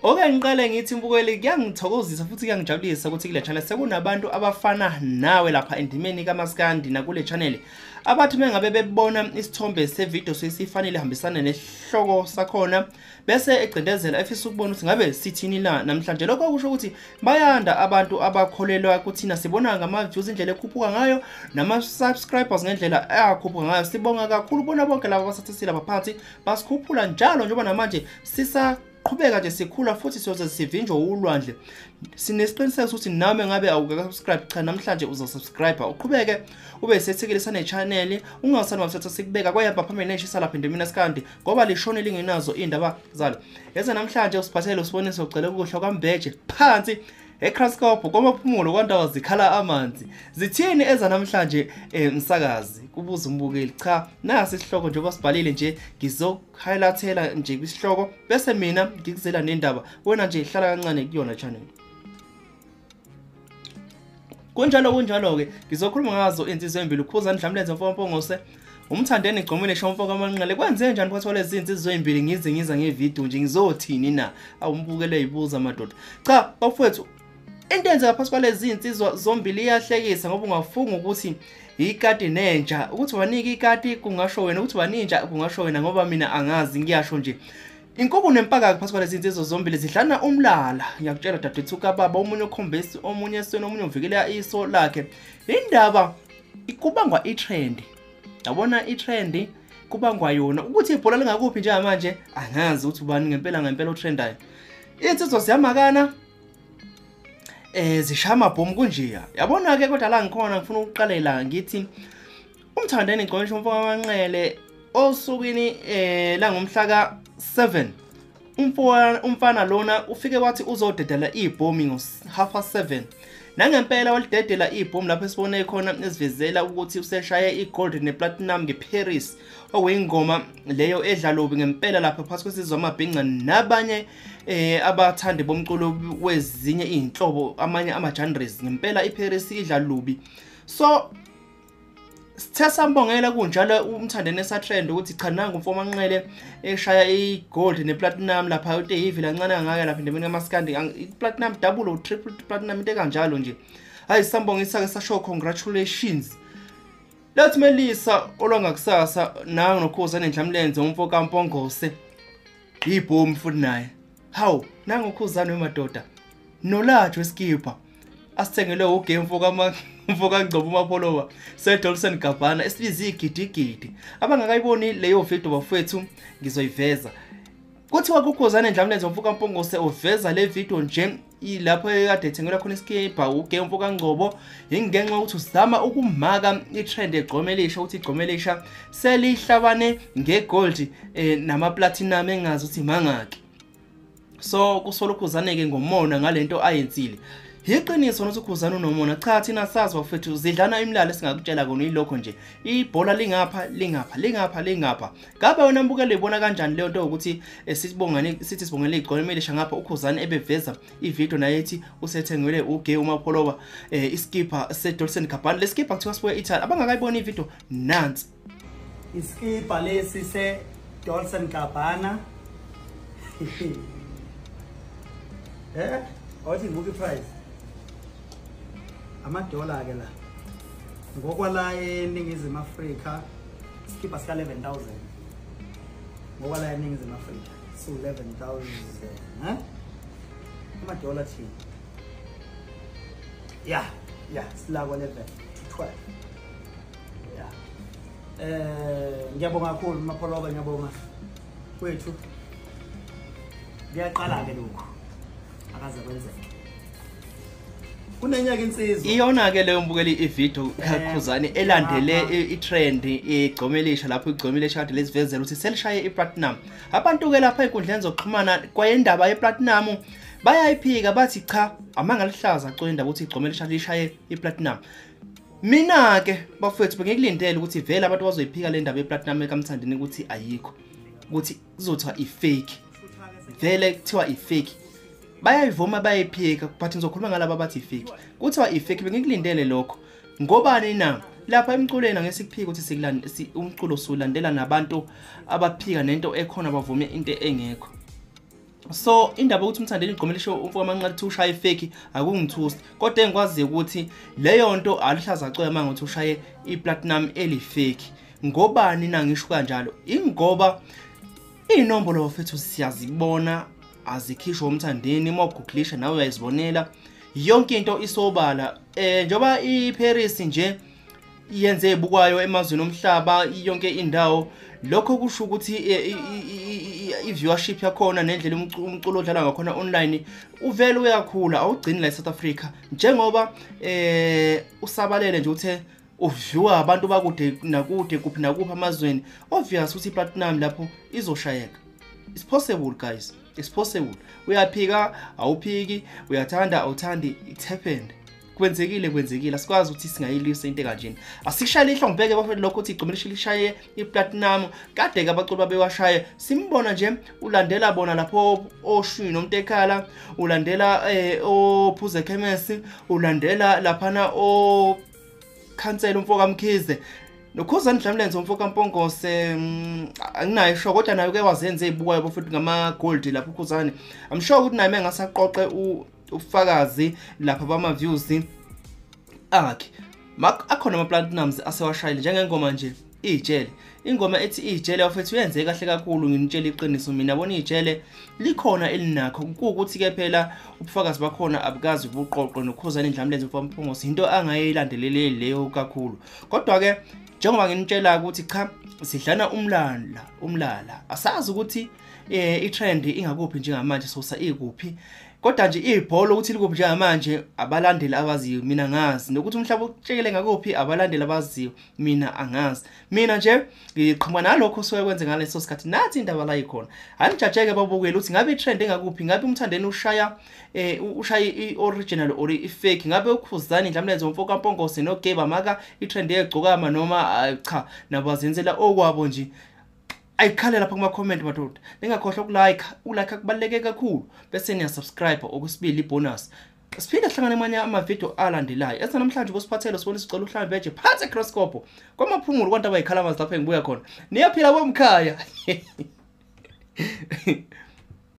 Oke ngiqale ngithi mbukeli, kuyangithokozisa futhi kuyangijabulisa ukuthi kule channel sekunabantu abafana nawe lapha endimeni kaMaskandi nakule channel abathi mengabe bebona isithombe sevideo sesifanele hambisana nesihloko sakhona bese egcindezela efisa ukubona ukuthi ngabe sithini la namhlanje. Lokho kusho ukuthi bayanda abantu abakholelwa kuthina, sibona ngama views indlela ekhuphuka ngayo nama subscribers ngendlela akhuphuka ngayo. Sibonga kakhulu bona bonke laba abasathisile abaphansi basikhuphula njalo, njengoba namanje sisa qhubeka nje sikhula futhi siyoze sivinjwe ulwandle. Sinesiqiniseko ukuthi nami ngabe awukasubscribe, cha namhlanje uzosubscribe, uqhubeke ube sethekile ne channel, ungasani wathatha sikubeka kwayamba phambili neshisa lapha endimini esikandi ngoba lishone lingenazo indaba zalo. Yeza namhlanje usiphathele usiboniso ucela ukudla kwaMbeje phansi eCraskop komaphumulo kwandawo zikhala amanzi. Zithini eza namhlanje msakazi, kubuza umbukeli. Cha, nasi isihloko njengoba sibhalile nje, ngizohighlightela nje kwisihloko bese mina ngikuzela nendaba, wena nje hlala kancane kuyona channel. Kunjalo kunjalo ke ngizokhuluma ngazo insizwa ezimbili, uKhuzani Ndlamlenze Mfokampongose, uMthandeni Gcomile Shomfo kaManqele. Kwenze njani phakathi kwalezi zinsizwa ezimbili? Ngize ngiza ngevideo nje ngizothini na? Awumbukele ibuza madoda. Cha bafowethu, into eyenzeka phakathi kwalezi zinsizwa zombili iyahlekisa ngoba ungafunga ukuthi ikati nenja, ukuthi wanike ikati kungasho wena, ukuthi waninja kungasho wena, ngoba mina angazi, ngiyasho nje. Inkuku nempaka phakathi kwalezi zinsizwa zombili zidlana umlala. Ngiyakutshela dadewethu kababa, omunye ukhombisa omunye esweni, omunye uvikela iso lakhe. Indaba ikubangwa itrend, yabona itrend kubangwa yona ukuthi ibhola lingakuphi njengamanje angazi ukuthi ubani ngempela ngempela otrendayo. Insizwa ziyamakana zishaya amabhomu kunjeya, yabona ke. Kodwa la ngikhona ngifuna ukuqalela ngithi uMthandeni Gcomile Mfokamanqele osukwini la ngomhla ka-7 umfana lona ufike wathi uzodedela ibhomu ngo-7:30, nangempela walidedela ibhomu lapho esibone khona esivezela ukuthi useshaye igold neplatinum ngeParis, okuyingoma leyo edlalobi ngempela lapha phakathi kwesizwe amabhinca nabanye abathandi bomculo wezinye izinhlobo, amanye ama-genres. Ngempela iParis idla lubi, so sithe sambongela kunjalo uMthandeni esatrend ukuthi cha nangu Mfokamanqele eshaya igold neplatinum lapha uTeyivi lancane kangaka lapha endimeni kaMaskandi, iplatinum double or triple platinum into kanjalo nje. Hayi sambongisa ke, sasho congratulations. Lethi Melisa olwangakusasa nangu noKhuzani Ndlamlenze uMfokampongose ibhomu futhi naye. Hawu nangu uKhuzani wemadoda nolajo eskipa asithengele ugame mfokaNgcobo uMapholoba seDolce & Gabbana esibiza igidigidi. Abangakayiboni leyo video bafowethu ngizoyiveza. Kuthiwa kuKhuzani Ndlamlenze Mfokampongose uveza le video nje ilapho ekade ethengelwa khona iskipa ugame mfokaNgcobo, ingenxa ukuthi uzama ukumaka itrend egcomelisha ukuthi igcomelisha selihlabane ngegold nama platinum engazi ukuthi mangaki. So kusola uKhuzani ke ngomona ngalento ayenzile. Iqiniso nokuthi uKhuzani unomona, cha thina sazi bafethu zidlana imilalo, esingakutshela kona yilokho nje. Ibhola lingapha lingapha lingapha lingapha. Ngabe wena mbukelo ibona kanjani leyo nto ukuthi sibongane sithi sibongele igcomile ngapha uKhuzani ebeveza ivideo naye ethi usethengele uGay uMapholoba iskipa seDolce & Gabbana. Leskipa kuthiwa sibuye Italy. Abangakayiboni ivideo nansi. Iskipa lesi se Dolce & Gabbana. Othi ngibuka iprice. Amadola ke la ngokwala eNingizimu Afrika iskipa sika 11,000 ngokwala eNingizimu Afrika so 11,000 amadola thina yeah sila kwa 11 to 12 yeah. Ngiyabonga kakhulu Mapholoba, ngiyabonga kwethu. Ngiyaqala ke lokho akaze kwenzeke. Kunenyaka insizwa iyona ke leyo mbukeli ivideo kaKhuzani elandele itrend igcomelisha lapho igcomelisha kade lesivezela ukuthi selishaye iplatinum. Abantu ke lapha enkundleni zokuxhumana kwayendaba yeplatinum bayayiphika bathi cha amangalihlaza coye indaba ukuthi igcomelisha lishaye iplatinum. Mina ke bafowethu bengikulindele ukuthi vele abantu bazoyiphika le ndaba yeplatinum kaMthandeni ukuthi ayikho, ukuthi kuzothiwa ifake, vele kuthiwa ifake. Bayayivuma bayayiphika, but ngizokhuluma ngalabo abathi ifake. Kuthiwa ifake, bengikulindele lokho. Ngobani na? Lapha emculweni angesikuphika ukuthi umculo sulandela nabantu abaphika nento ekhona bavume into engekho. So indaba ukuthi uMthandeni igqomo lisho umfokaManqele uthi ushaye fake akungithusi, kodwa engikwaziyo ukuthi leyo nto aluhlaza cwema mangothi ushaye iplatinum elifake. Ngobani na ngisho kanjalo? Ingoba inombolo bafethu siyazibona, azikhishwa uMthandeni, uma ugooglisha nawe uyazibonela yonke into isobala. Njoba iParis nje yenze ebukwayo emazweni omhlaba yonke indawo, lokho kusho ukuthi i-viewership yakhona nendlela umculo odlala ngakhona online uvele uyakhula, awugcini la eSouth Africa. Njengoba usabalele nje uthe uviewa abantu bakude nakude kuphi nakuphi amazweni, obvious ukuthi iplatinum lapho izoshayeka. It's possible guys, it's possible. Uyaphika awuphiki, uyathanda awuthandi, it happened. Kwenzekile kwenzekile, asikwazi ukuthi singayilwisa into kanjena. Asikushayele ihlo ngibheke bafethu lokho ukuthi igqomo lishaye iplatinum, kade ke abaculi babewashaye. Simbona nje ulandela bona lapho oshwi noMtekhala, ulandela ophuze ekhemesi, ulandela laphana o khansela umfoka Mkhize noKhuzani Dlamlenze umfoka Mpongose. Anginayo sure, kodwa naye uke wazenze ezibukwayo bafethu ngama gold lapho uKhuzani. I'm sure ukuthi naye mengasaqoqe ubufakazi lapha bama views akhe. Akhona ama platinums asewashayile njengengoma nje Ijele. Ingoma ethi Ijele bafethu yenze kahle kakhulu, nginitshela iqiniso mina. Yabona Ijele likhona elinakho, kuwukuthi ke phela ubufakazi bakhona abukazi ubuqoqo noKhuzani Ndlamlenze mfokaMpungose into angayilandelele leyo kakhulu. Kodwa ke njengoba nginitshela ukuthi cha, sidlana umlala, asazi ukuthi i-trend ingakuphi njengamanje, sosa ikuphi. Kodwa nje ibhola ukuthi likuphi njengamanje abalandeli abaziyo, mina ngazi. Nokuthi umhlaba utshekele ngakuphi abalandeli abaziyo, mina angazi. Mina nje ngiqhamuka nalokho osuke kwenze ngaleso sikhathi. Nathi indaba la ikhona, anijajeke babukele ukuthi ngabe i-trend engakuphi, ngabe uMthandeni ushaya ushaya i-original or i-fake, ngabe uKhuzani Ndlamlenze umfokaMpongose noGeba Maka i-trend yegcokama noma cha, nabo bazenzela okwabo nje. Ayikhale lapha kuma comment madoda, ningakhohlwa ukulike, ulike kubaluleke kakhulu, bese niya subscribe okwesibili ibonus. Siphinde sihlangane amanye ama video alandelayo. Esa namhlanje kusiphathele sibona isicelo uhlambe nje phathe crosscope kwamaphumulo kwantu abayikhala lapha engibuya khona. Niyaphila bomkhaya.